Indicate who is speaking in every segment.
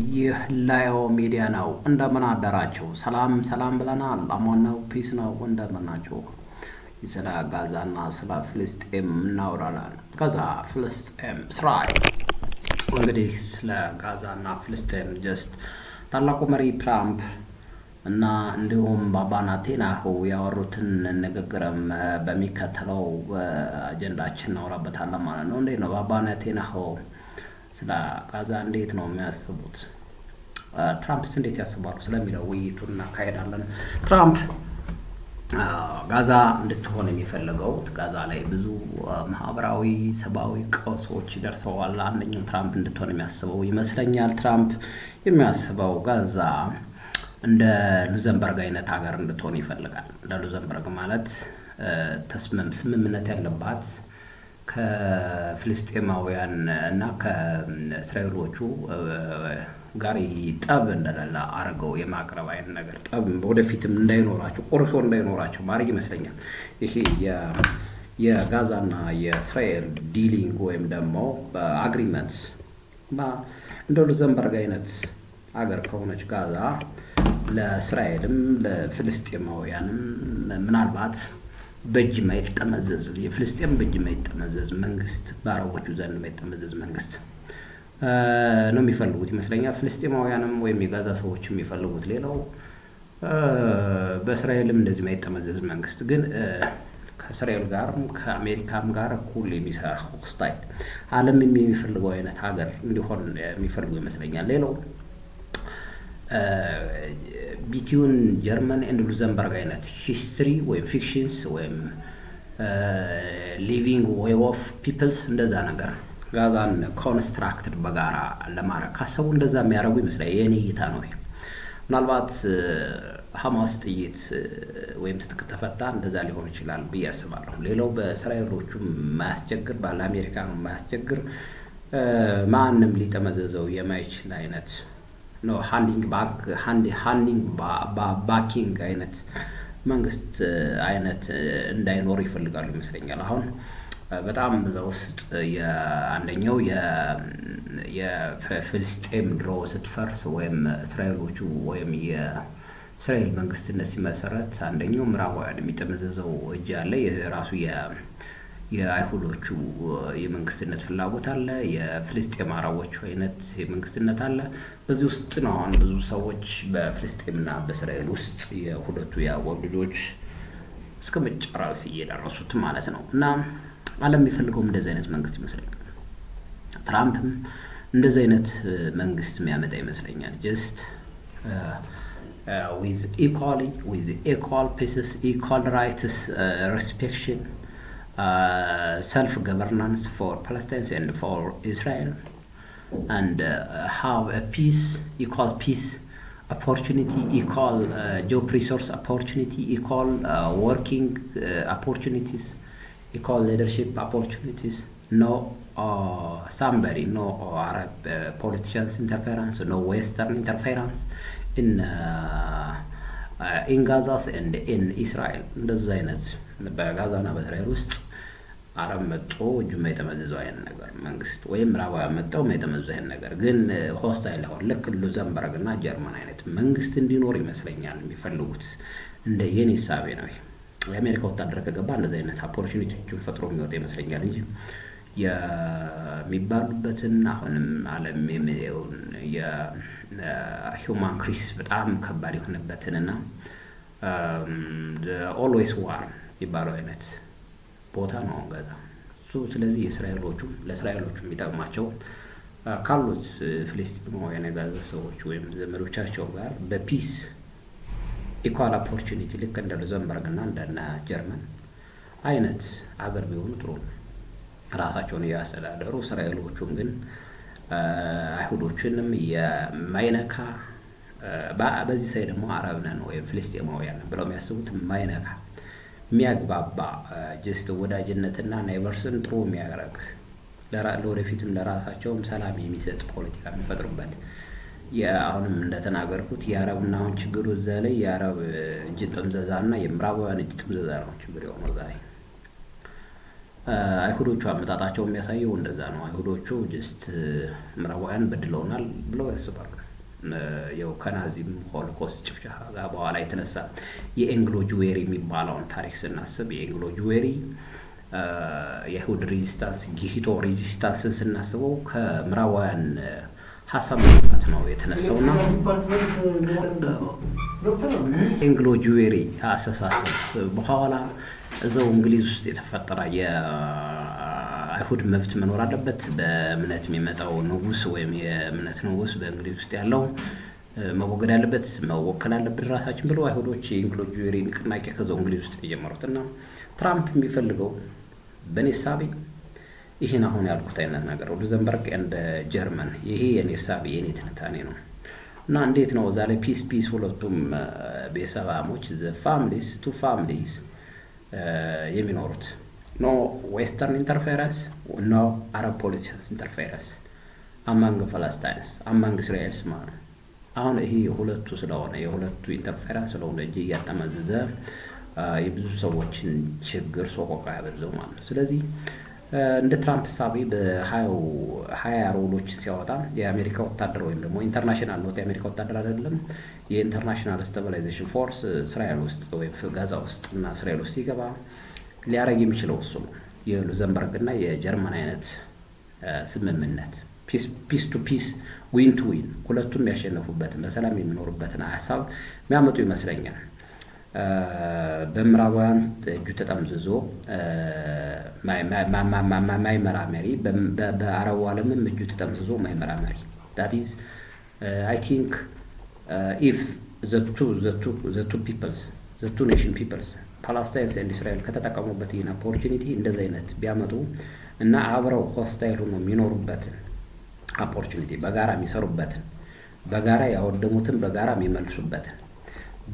Speaker 1: ይህ ላዮ ሚዲያ ነው። እንደምን አደራችሁ? ሰላም ሰላም ብለናል። አማን ነው፣ peace ነው። እንደምን ናችሁ? ስለ ጋዛና ስለ ፍልስጤም እናወራለን። ጋዛ፣ ፍልስጤም፣ እስራኤል። እንግዲህ ስለ ጋዛና ፍልስጤም just ታላቁ መሪ ትራምፕ እና እንዲሁም ባባ ኔታንያሁ ያወሩትን ንግግርም በሚከተለው አጀንዳችን እናወራበታለን ማለት ነው። እንዴት ነው ባባ ኔታንያሁ ስለ ጋዛ እንዴት ነው የሚያስቡት? ትራምፕስ እንዴት ያስባሉ ስለሚለው ውይይቱን እናካሄዳለን። ትራምፕ ጋዛ እንድትሆን የሚፈልገው ጋዛ ላይ ብዙ ማህበራዊ፣ ሰብአዊ ቀውሶች ደርሰዋል። አንደኛው ትራምፕ እንድትሆን የሚያስበው ይመስለኛል። ትራምፕ የሚያስበው ጋዛ እንደ ሉዘንበርግ አይነት ሀገር እንድትሆን ይፈልጋል። እንደ ሉዘንበርግ ማለት ስምምነት ያለባት ከፍልስጤማውያን እና ከእስራኤሎቹ ጋር ጠብ እንደሌለ አድርገው የማቅረብ አይነት ነገር፣ ጠብ ወደፊትም እንዳይኖራቸው፣ ቁርሾ እንዳይኖራቸው ማድረግ ይመስለኛል። ይሄ የጋዛና የእስራኤል dealing ወይም ደግሞ agreements እና እንደ ሉዘንበርግ አይነት ሀገር ከሆነች ጋዛ ለእስራኤልም ለፍልስጤማውያንም ምናልባት በእጅ ማይጠመዘዝ፣ የፍልስጤም በእጅ የማይጠመዘዝ መንግስት፣ በአረቦቹ ዘንድ የማይጠመዘዝ መንግስት ነው የሚፈልጉት ይመስለኛል። ፍልስጤማውያንም ወይም የጋዛ ሰዎች የሚፈልጉት ሌላው በእስራኤልም እንደዚህ የማይጠመዘዝ መንግስት፣ ግን ከእስራኤል ጋርም ከአሜሪካም ጋር እኩል የሚሰራ፣ hostile ዓለም የሚፈልገው አይነት ሀገር እንዲሆን የሚፈልጉ ይመስለኛል። ሌላው between German and Luxembourg አይነት history ወይም fictions ወይም living way of peoples እንደዛ ነገር ጋዛን constructed በጋራ ለማድረግ ካሰቡ እንደዛ የሚያደርጉ ይመስላል። የእኔ እይታ ነው። ምናልባት ሀማስ ጥይት ወይም ትጥቅ ተፈታ እንደዛ ሊሆን ይችላል ብዬ አስባለሁ። ሌላው በእስራኤሎቹ የማያስቸግር፣ ለአሜሪካ የማያስቸግር፣ ማንም ሊጠመዘዘው የማይችል አይነት ነው፣ handing back handing backing አይነት መንግስት አይነት እንዳይኖር ይፈልጋሉ ይመስለኛል። አሁን በጣም በዛ ውስጥ የአንደኛው የፍልስጤም ድሮ ስትፈርስ ወይም እስራኤሎቹ ወይም የእስራኤል መንግስትነት ሲመሰረት አንደኛው ምዕራባውያን የሚጠመዘዘው እጅ አለ። የራሱ የአይሁዶቹ የመንግስትነት ፍላጎት አለ። የፍልስጤም አረቦቹ አይነት የመንግስትነት አለ። በዚህ ውስጥ ነው አሁን ብዙ ሰዎች በፍልስጤምና በእስራኤል ውስጥ የሁለቱ የያዕቆብ ልጆች እስከ መጨረስ እየደረሱት ማለት ነው። እና ዓለም የሚፈልገውም እንደዚህ አይነት መንግስት ይመስለኛል። ትራምፕም እንደዚህ አይነት መንግስት የሚያመጣ ይመስለኛል። Just with equally with equal peaces, equal rights, respection, self governance for Palestinians and for Israel, and have a peace, equal peace opportunity, equal job resource opportunity, equal working opportunities, equal leadership opportunities, no somebody, no Arab politicians interference, no Western interference in Gaza and in Israel። እንደዛ አይነት በጋዛና በእስራኤል ውስጥ አረብ መጥቶ እጁ የማይጠመዝዘው አይነት ነገር መንግስት ወይም ምዕራባውያን መጥተው የማይጠመዝዘው አይነት ነገር፣ ግን hostile ሆን ልክ ሉዘምበርግ እና ጀርመን አይነት መንግስት እንዲኖር ይመስለኛል የሚፈልጉት። እንደ የኔ እሳቤ ነው። የአሜሪካ ወታደር ከገባ እንደዚህ አይነት opportunity ዎችን ፈጥሮ የሚወጣ ይመስለኛል እንጂ የሚባሉበትን አሁንም ዓለም የሚለውን የ human crisis በጣም ከባድ የሆነበትን እና always war የሚባለው አይነት ቦታ ነው አሁን ጋዛ። ስለዚህ የእስራኤሎቹ ለእስራኤሎቹ የሚጠቅማቸው ካሉት ፍልስጤማውያን የጋዛ ሰዎች ወይም ዘመዶቻቸው ጋር በ peace equal opportunity ልክ እንደ ሉዘምበርግ እና እንደነ ጀርመን አይነት አገር ቢሆኑ ጥሩ ነው። ራሳቸውን እያስተዳደሩ እስራኤሎቹም ግን አይሁዶችንም የማይነካ፣ በዚህ side ደግሞ አረብ ነን ወይም ፍልስጤማውያን ብለው የሚያስቡት የማይነካ፣ የሚያግባባ፣ just ወዳጅነትና neighbors ን ጥሩ የሚያደርግ፣ ለወደፊትም ለራሳቸውም ሰላም የሚሰጥ ፖለቲካ የሚፈጥሩበት። አሁንም እንደተናገርኩት የአረብና አሁን ችግሩ እዛ ላይ የአረብ እጅ ጥምዘዛ እና የምዕራባውያን እጅ ጥምዘዛ ነው ችግር የሆነው እዛ ላይ። አይሁዶቹ አመጣጣቸው የሚያሳየው እንደዛ ነው። አይሁዶቹ just ምዕራባውያን በድለውናል ብለው ያስባሉ። ያው ከናዚም ሆሎኮስት ጭፍጨፋ ጋር በኋላ የተነሳ የ Anglo Jewry የሚባለውን ታሪክ ስናስብ፣ የ Anglo Jewry የአይሁድ resistance፣ ghetto resistance ን ስናስበው ከምዕራባውያን ሀሳብ መምጣት ነው የተነሳው። እና Anglo Jewry አስተሳሰብ በኋላ እዛው እንግሊዝ ውስጥ የተፈጠረ የአይሁድ መብት መኖር አለበት፣ በእምነት የሚመጣው ንጉስ ወይም የእምነት ንጉስ በእንግሊዝ ውስጥ ያለው መወገድ ያለበት፣ መወከል አለብን ራሳችን ብለው አይሁዶች የ Anglo Jewry ንቅናቄ ከዛው እንግሊዝ ውስጥ የጀመሩት። እና ትራምፕ የሚፈልገው በእኔ እሳቤ ይህን አሁን ያልኩት አይነት ነገር፣ ሉዘንበርግ እንደ ጀርመን። ይሄ የኔ እሳቤ፣ የኔ ትንታኔ ነው። እና እንዴት ነው እዛ ላይ peace ሁለቱም ቤተሰባሞች፣ the families, two families የሚኖሩት፣ no Western interference, no Arab politicians interference among Palestines, among Israels ማለት ነው። አሁን ይሄ የሁለቱ ስለሆነ፣ የሁለቱ interference ስለሆነ እጅ እያጠመዘዘ የብዙ ሰዎችን ችግር ሰቆቃ ያበዛው ማለት ነው። ስለዚህ እንደ ትራምፕ እሳቤ በሀያው 20 rule ኦችን ሲያወጣ የአሜሪካ ወታደር ወይም ደግሞ international not የአሜሪካ ወታደር አይደለም፣ የ International Stabilization Force እስራኤል ውስጥ ወይም ጋዛ ውስጥ እና እስራኤል ውስጥ ሲገባ ሊያደርግ የሚችለው እሱ ነው። የሉዘንበርግ እና የጀርመን አይነት ስምምነት፣ peace to peace, win to win፣ ሁለቱም ያሸነፉበትን በሰላም የሚኖሩበትን ሀሳብ የሚያመጡ ይመስለኛል። በምዕራባውያን እጁ ተጠምዝዞ ማይመራ መሪ፣ በአረቡ ዓለምም እጁ ተጠምዝዞ ማይመራ መሪ። That is, I think, if the two peoples, the two nation peoples, Palestines and Israel ከተጠቀሙበት ይህን opportunity እንደዚህ አይነት ቢያመጡ እና አብረው hostile ሆኖ የሚኖሩበትን opportunity፣ በጋራ የሚሰሩበትን፣ በጋራ ያወደሙትን በጋራ የሚመልሱበትን፣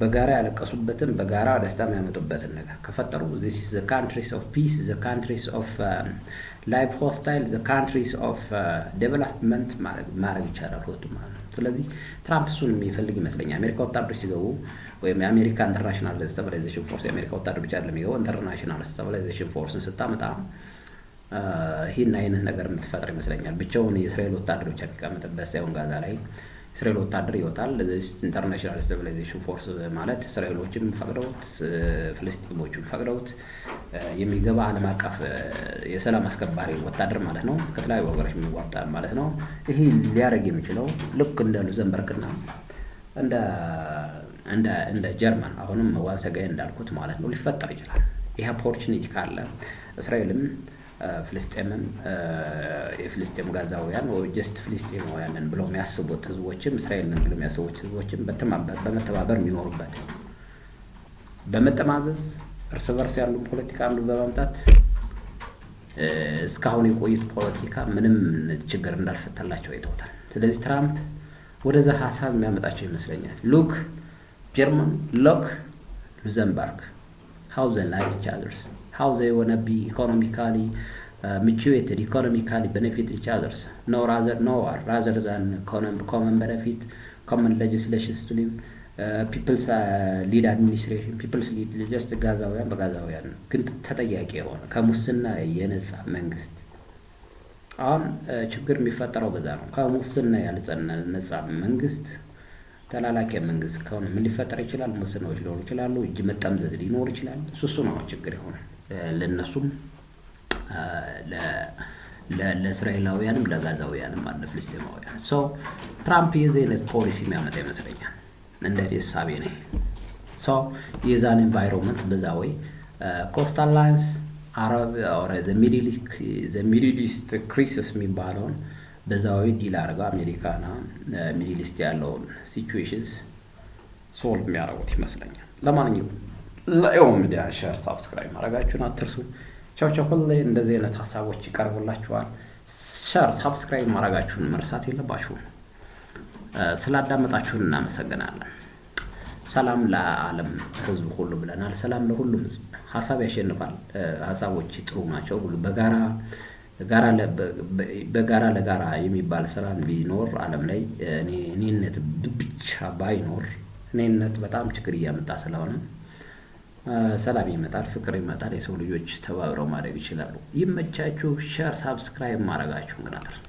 Speaker 1: በጋራ ያለቀሱበትን በጋራ ደስታ የሚያመጡበትን ነገር ከፈጠሩ this is the countries of peace, the countries of life hostile, the countries of development ማድረግ ይቻላል ሁለቱም ማለት ነው። ስለዚህ ትራምፕ እሱን የሚፈልግ ይመስለኛል። አሜሪካ ወታደሮች ሲገቡ ወይም የአሜሪካ International Stabilization Force፣ የአሜሪካ ወታደር ብቻ አይደለም የሚገባው፣ International Stabilization Force ን ስታመጣ ይህን አይነት ነገር የምትፈጥር ይመስለኛል። ብቻውን የእስራኤል ወታደር ብቻ የሚቀመጥበት ሳይሆን ጋዛ ላይ እስራኤል ወታደር ይወጣል። International Stabilization Force ማለት እስራኤሎችም ፈቅደውት ፍልስጤሞችም ፈቅደውት የሚገባ ዓለም አቀፍ የሰላም አስከባሪ ወታደር ማለት ነው። ከተለያዩ ሀገሮች የሚዋጣ ማለት ነው። ይሄ ሊያደርግ የሚችለው ልክ እንደ ሉዘንበርግና እንደ ጀርመን፣ አሁንም once again እንዳልኩት ማለት ነው፣ ሊፈጠር ይችላል። ይህ opportunity ካለ እስራኤልም ፍልስጤምም፣ የፍልስጤም ጋዛውያን ወይ just ፍልስጤማውያንን ብለው የሚያስቡት ህዝቦችም፣ እስራኤልን ብለው የሚያስቡት ህዝቦችም በመተባበር የሚኖሩበት፣ በመጠማዘዝ እርስ በርስ ያሉ ፖለቲካ አንዱ በማምጣት እስካሁን የቆዩት ፖለቲካ ምንም ችግር እንዳልፈታላቸው አይተውታል። ስለዚህ ትራምፕ ወደዛ ሀሳብ የሚያመጣቸው ይመስለኛል። Look German, look Luxembourg, how they like each others, how they wanna be economically mutuated, economically benefit each others, no rather, no war, rather than common benefit, common legislations to live, people's lead administration, people's lead, just ጋዛውያን በጋዛውያን ግን ተጠያቂ የሆነ ከሙስና የነጻ መንግስት። አሁን ችግር የሚፈጠረው በዛ ነው። ከሙስና ያልነጻ መንግስት፣ ተላላኪ መንግስት ከሆነ ምን ሊፈጠር ይችላል? ሙስናዎች ሊኖሩ ይችላሉ። እጅ መጠምዘዝ ሊኖር ይችላል። እሱ ነው ችግር የሆነ ለእነሱም፣ ለእስራኤላውያንም፣ ለጋዛውያንም አለ ፍልስጤማውያን። So ትራምፕ የዚህ አይነት ፖሊሲ የሚያመጣ ይመስለኛል። እንደ እኔ እሳቤ ነኝ። So የዛን environment በዛ ወይ coastal lines አረብ Middle East crisis የሚባለውን በዛ way deal አድርገው አሜሪካና Middle East ያለውን situations solve የሚያደርጉት ይመስለኛል። ለማንኛውም ለኤኦ ሚዲያ share፣ subscribe ማድረጋችሁን አትርሱ። ቻው ቻው። ሁሌ እንደዚህ አይነት ሀሳቦች ይቀርቡላችኋል። Share፣ subscribe ማድረጋችሁን መርሳት የለባችሁም። ስላዳመጣችሁን እናመሰግናለን። ሰላም ለዓለም ሕዝብ ሁሉ ብለናል። ሰላም ለሁሉም ሕዝብ። ሀሳብ ያሸንፋል። ሀሳቦች ጥሩ ናቸው። በጋራ ለጋራ የሚባል ሰላም ቢኖር ዓለም ላይ፣ እኔነት ብቻ ባይኖር፣ እኔነት በጣም ችግር እያመጣ ስለሆነ ሰላም ይመጣል፣ ፍቅር ይመጣል። የሰው ልጆች ተባብረው ማደግ ይችላሉ። ይመቻችሁ። Share፣ subscribe ማድረጋችሁን ግን አትርሱ።